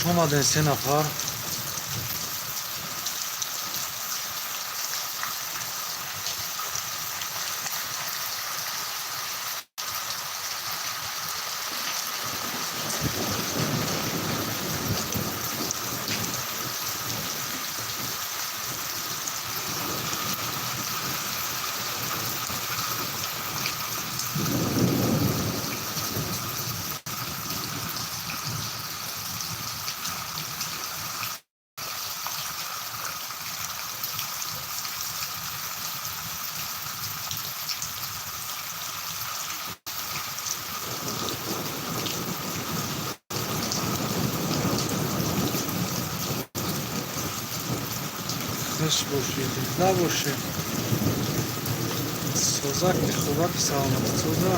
Омадем, се нафар. Хуш бошед, зинда бошед. Созаки, хубаки, саломатӣ, соза.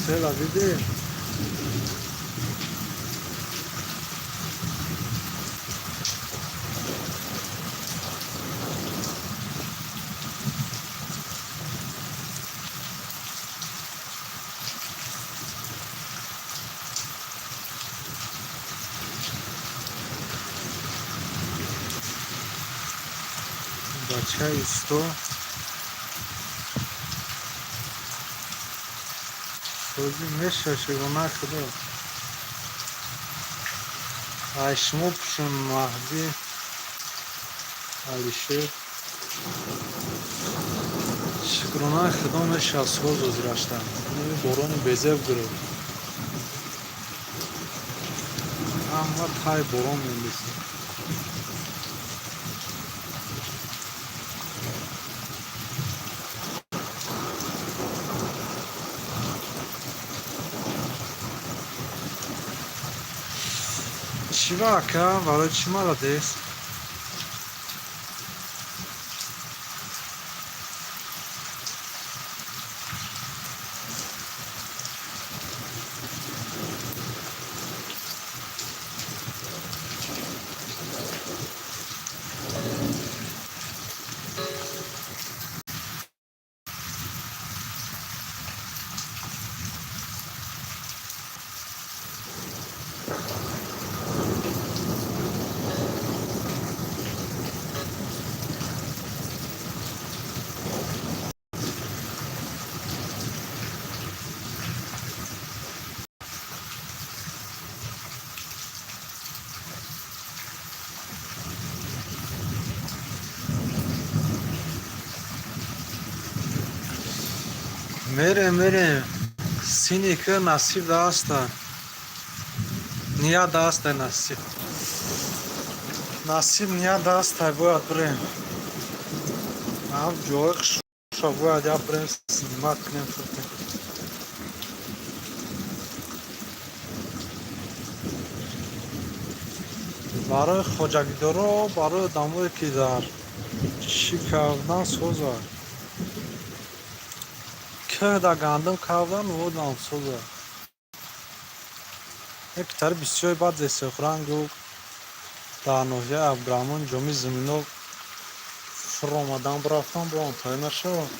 Села диде. Бачаи усто созӣ меша, шукрона Худо. Ай шумо пушем, Маҳдӣ, Алишер. Шукронаи Худо, меша, соз озираштам. Борони безеб гирифт. Ҳама тай борон мелисад. Чӣ ва, ака, барои чӣ молодец? Мерем, мерем. Сини ки насиб даста. Ният даста, насиб. Насиб ният даста, бояд бирем. Ам ҷои хушро бояд як бирем, снимать кунем, фуртем. Барои хоҷагидоро, барои одамое ки дар чӣ кардан соза. Кӯҳда гандум кардан одам соза. Як тари бисёри баъд зесехрангу дар ноҳияи Абдураҳмон Ҷомӣ зимино фуромадан бирафтам, бо он тай нашавад.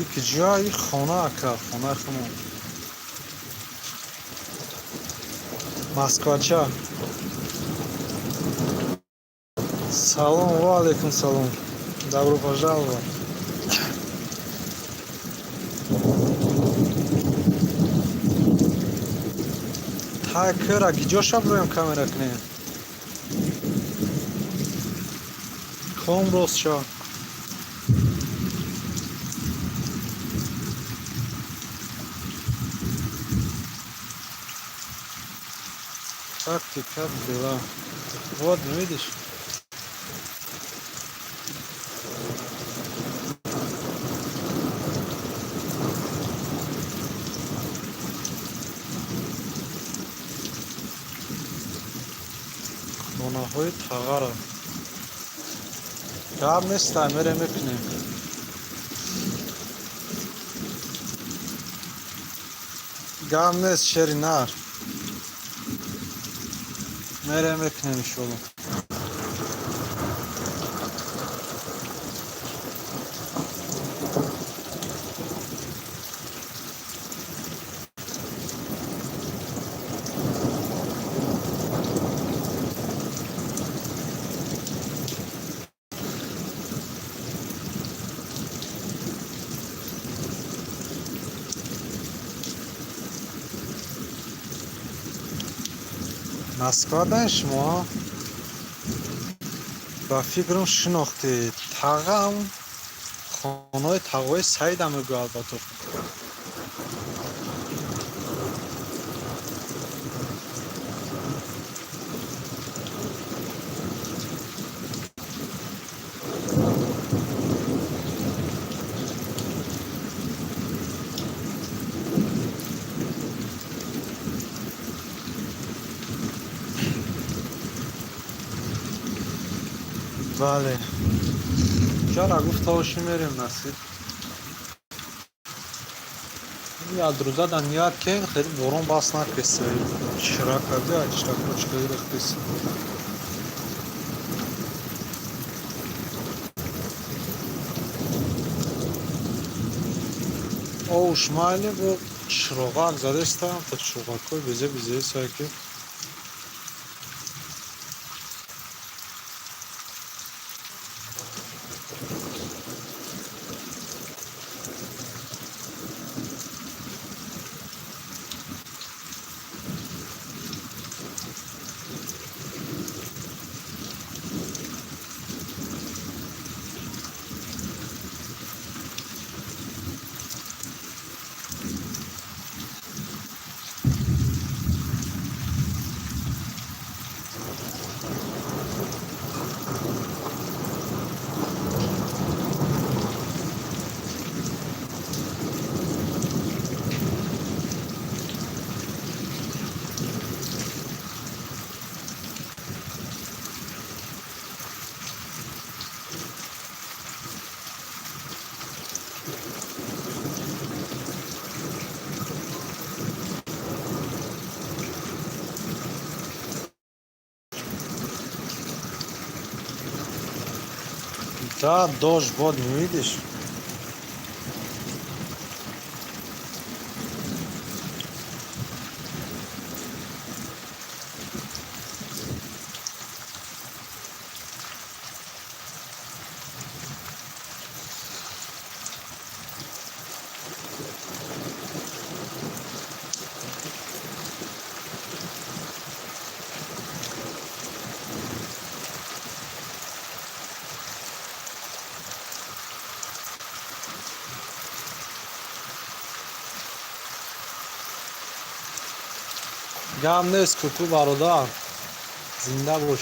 Ики ҷа и хона, ака, хонаи худмон. Москвача. Салом, ва алейкум салом. Добро пожаловать. Тай кӯра гиҷоша бироем, камера кунем? Ком рост шо. Как ты, как дела? Вот, ну видишь? Хонаҳои тағара. Гап нестай, мерем, мекунем. Гап нест, шери нар. Мерем, мекунем, иншолло. Москва дан шумо? Ба фикрам, шинохтед. Тағам хонаи тағои Саида мегӯяд ба ту. Бале, чара гуфтаоши, мерем, насиб. Як рӯза дар ният кен, хеле борон бас накеса, чира карди, чиракочкаи рехтеса. Оуш майли, бо чироғак задестам, та чироғакҳои безе безеесае ки. Да, дождь, вот, не видишь? Гап нест, куку бародар, зинда бош.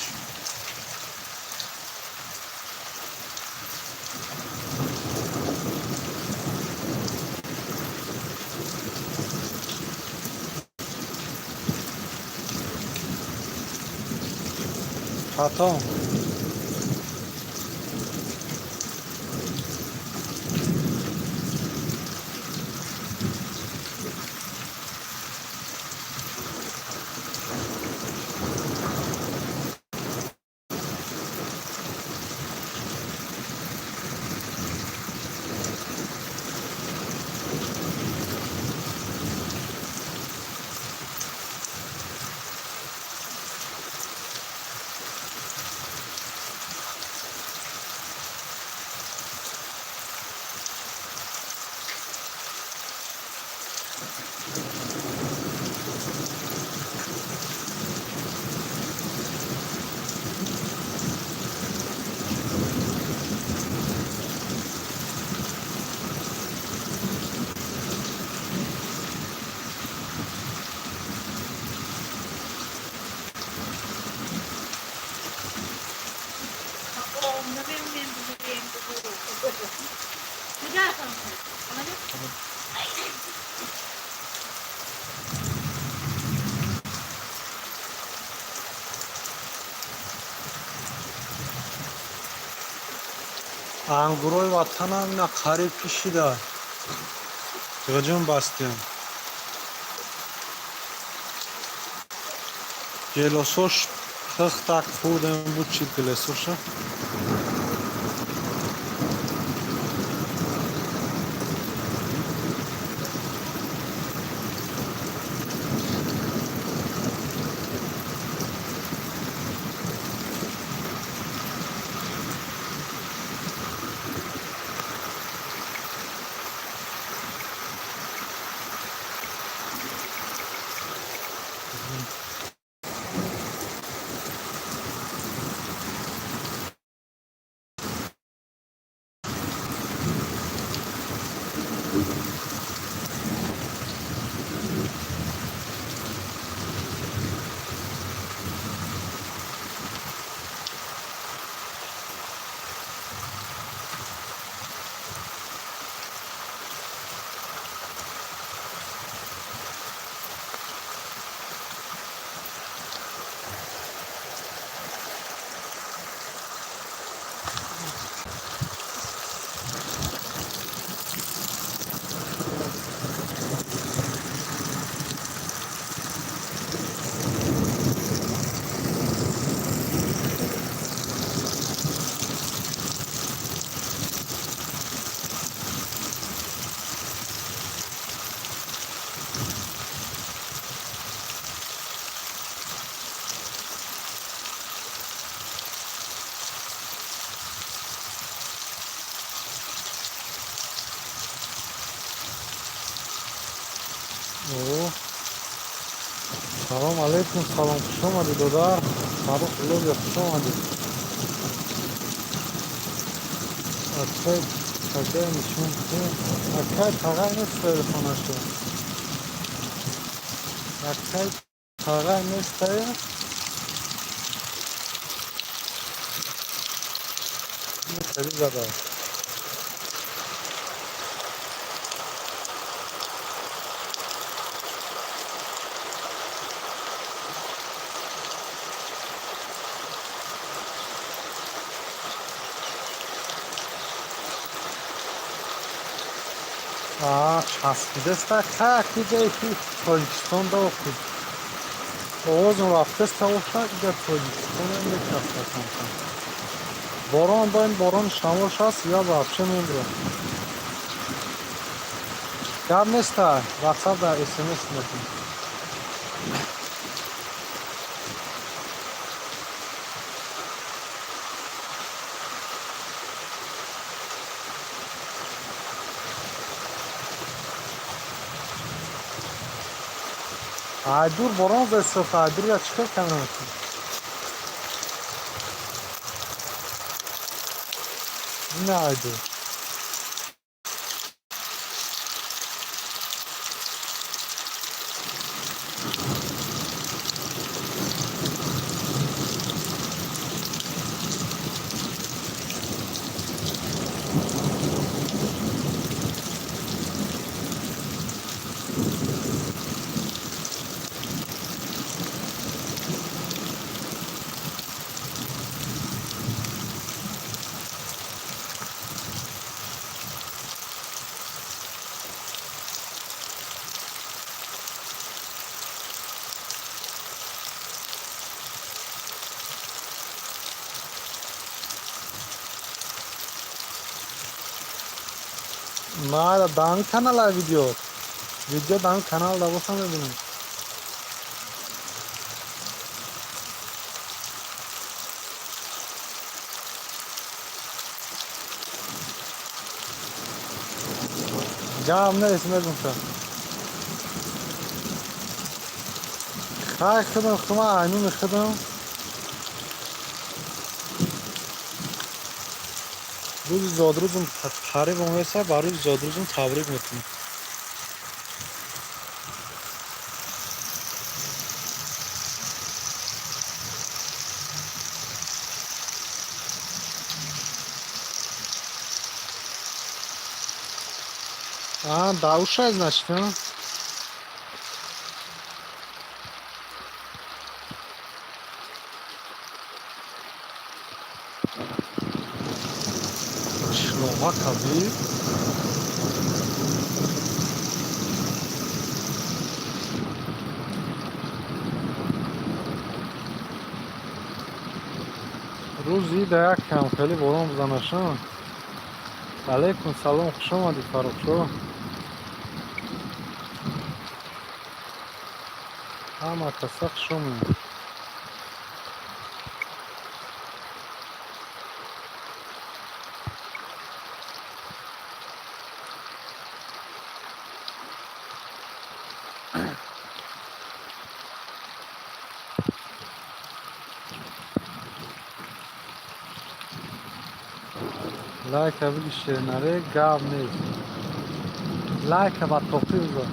Потом. Ангурои ватанам ина қариб пишида. Ғиҷум бастем. Гелосош хихтак хӯрдем, буд чид гелосоша. О, салом алейкум, салом, хуш омадӣ, додар. Фаррух Блогер, хуш омадӣ. Акай тагай нишон кун. Акай тагай нест телефонашо. Акай тагай нестае. Хеле зада. Часпидаста хаки ҷае ки Тоҷикистон да охи. Овозм рафтаста оша иҷа Тоҷикистон мечаспа камкам. Борон доим борон шамош аст, я вообще мембирам. Гап неста, WhatsApp да SMS мекунам. Айдур борон зесоф, айдур я чӣ кор камера мекунӣ? Ина айдур. На, дар канала видео. Видео дар канал да бошам мебинам. Гап нест, мегум ша. Хай худам, хума айнуми худам. Рӯзи зодрӯзм қариб омеса, ба рӯзи зодрӯзм табрик мекунам. А, да ушай, значит, а? Кабир. Рӯзи да як кам хеле борон бизанаша. Алейкум салом, хуш омадӣ, Фаррухшо. Ҳама каса хуш омадед. Лайка биги шеринаре, гап нест. Лайка ба тоқӣ бизор.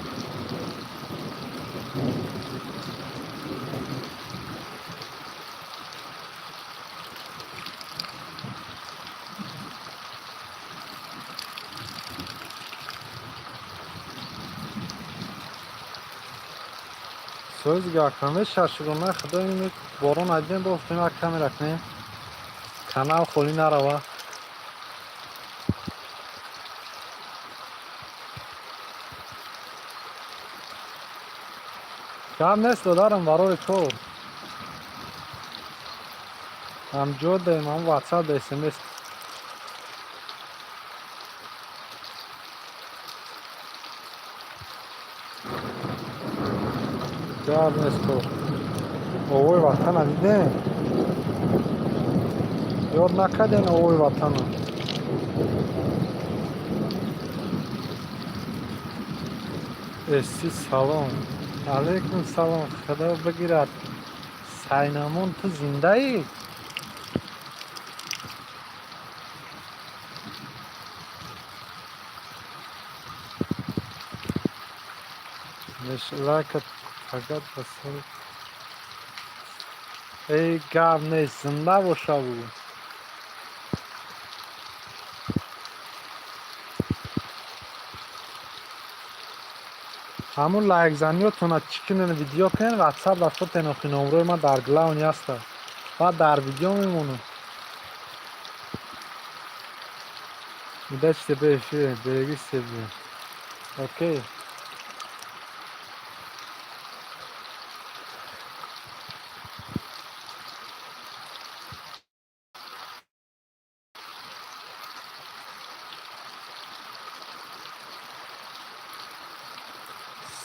Соз гакаме шашугона худо борон адидем бофтем як камера кунем. Канал холӣ нарава. Гап нест, додарам, барори кор. Ҳам ҷо даем, ҳам WhatsApp да SMS. Гап нест ко. Овои ватана дидем? Ёд накардем овои ватана. Эси, салом алейкум, салом, Худо бигирад. Сайнамон, ту зиндаӣ? Лайка фақат ба сари эй, гап нест, зинда боша бугӯ. Ҳамун лайкзаниётона чӣ кунен? Видео кунен, Ватсап рафтотен. Охи, номрои ман дар главный аста, баъд дар видео мемонам. Удачи тебе, эфир, береги себя. Окей.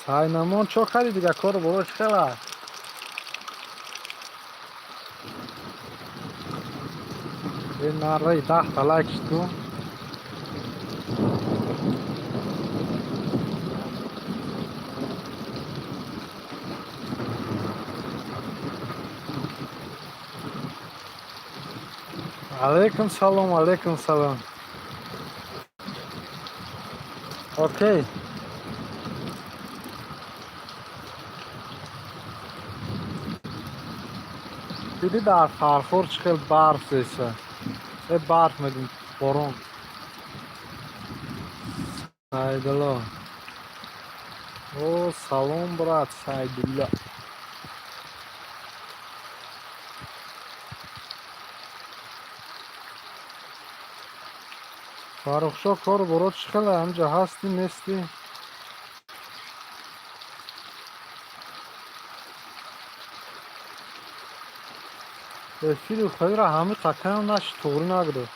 Сайнамон, чо кардӣ дига? Кору боро чӣ хел аст? Е, нараи 10-та лайк шуд. Алейкум салом, алейкум салом. Окей. Дидӣ, дар Фархор чӣ хел барф реса? Э, барф мегӯм, борон. Сайдулло, о, салом, брат Сайдулло. Фаррухшо, кору боро чӣ хела? Ҳамҷа ҳастӣ, нестӣ? Эфири худро ҳами қакаям наши, туғрӣ нагирифт.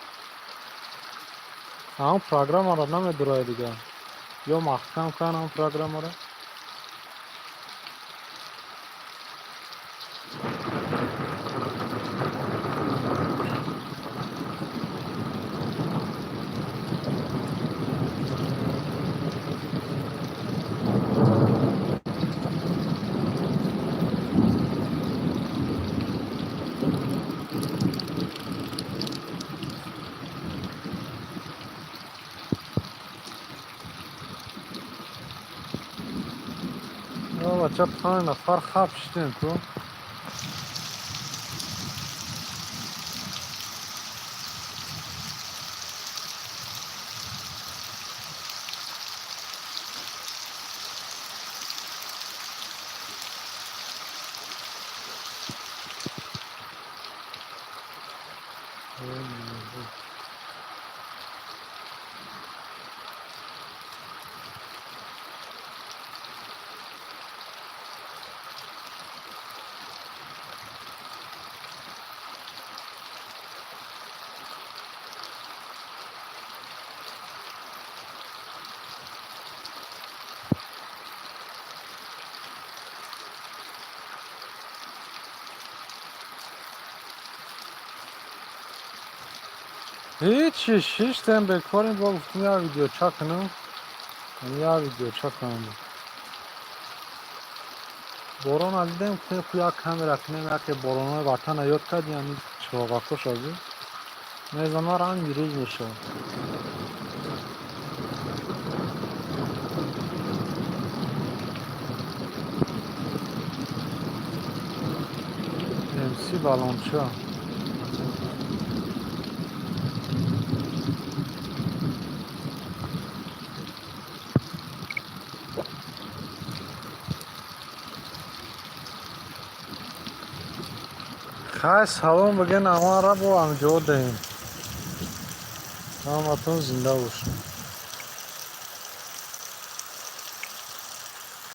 Ҳамн программаро намедурай дига, ё маҳкам кан ҳам программаро. Бача, панҷ нафар хаб шидем ку. Ҳечи, шиштем, бекорем. Бо гуфтем, як видеоча кунам, як видеоча кунам. Борона дидем, гуфтем, ку як камера кунем, яке боронои ватана ёд кард, яъни чироғакош аз мезана, ранги рӯз мешавад. Мс балонча. Хай, салом бигӯен амара, бо ҳамҷо даҳем. Ҳаматон зинда бошед.